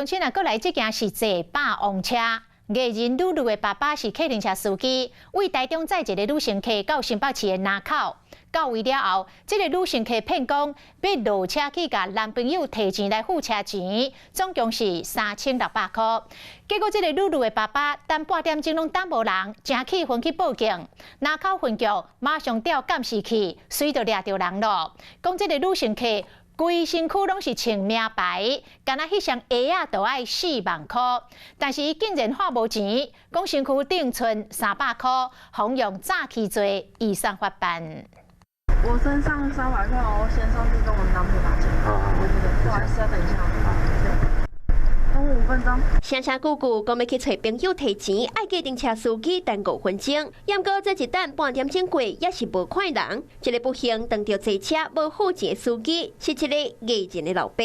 請啊，閣來這件是坐霸王車。藝人露露的爸爸是客運車司機，為台中載一个女乘客到新北市的林口，到位了後，這个女乘客騙講欲落車去共男朋友提錢來付車錢，總共是3600箍。結果這个露露的爸爸等半點鐘攏等無人，誠氣憤去報警。林口分局馬上調監視器，隨就掠著人囉。講這个女乘客規身軀攏是穿名牌，敢若彼雙鞋仔都愛4萬箍，但是伊竟然看無錢，講身軀頂賰300箍，予用詐欺罪移送法辦。我身上300塊，我先上去跟我男朋友拿錢。對對對，不好意思，要等一下。等我5分鐘。聲聲句句講欲去揣朋友提錢，愛計程車司機等5分鐘。毋過這一等半點鐘過，猶是無看人。這个不幸撞著坐車無付錢的司機，是一个藝人的老爸。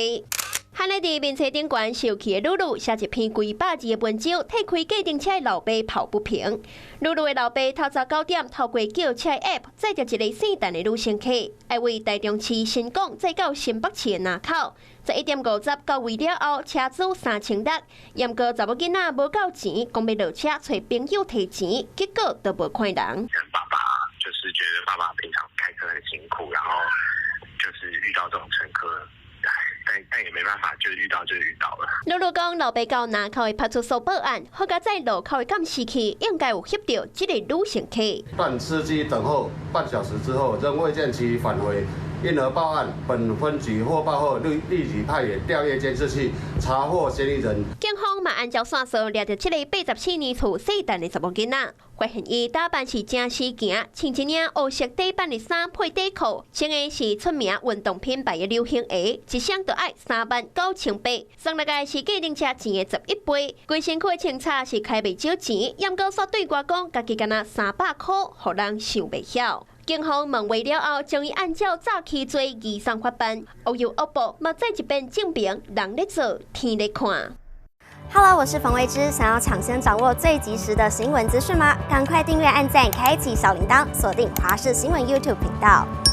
漢咧佇面冊頂懸受氣的露露寫一篇幾百字的文章，替開計程車的老爸抱不平。露露的老爸透早9點透過叫車 App 載著一个姓陳的女乘客，愛為台中市新港載到新北市的林口。11點50到位了後，車資3600。毋過查某囡仔無夠錢，講欲落車揣朋友提錢，結果都無看人。爸爸就是覺得爸爸平常開車很辛苦，然後就是遇到這種乘客。但也沒辦法，就遇到就遇到了。露露講，老爸到林口的派出所報案，好佳哉路口的監視器應該有翕著這个女乘客。但司機等候半小時之後，仍未見其返回，因而報案。本分局獲報後，立即派員調閱監視器，查獲嫌疑人。警方嘛按照線索掠著這个84年厝姓陳的查某囡仔，發現伊打扮是誠時行，穿一領烏色底版的衫配底褲，穿的是出名運動品牌的流行鞋，一雙就愛3萬9千八。送來的是計程車錢的11倍，規身軀的清查是開袂少錢，毋過煞對外講家己干焦300箍，予人想袂曉。警方問話了後，將伊按照詐欺罪移送法辦。惡有惡報，嘛再一遍證明人咧做，天咧看。 Hello，我是馮慧芝，想要搶先掌握最及時的新聞資訊嗎？趕快訂閱、按讚、開啟小鈴鐺，鎖定華視新聞 YouTube 頻道。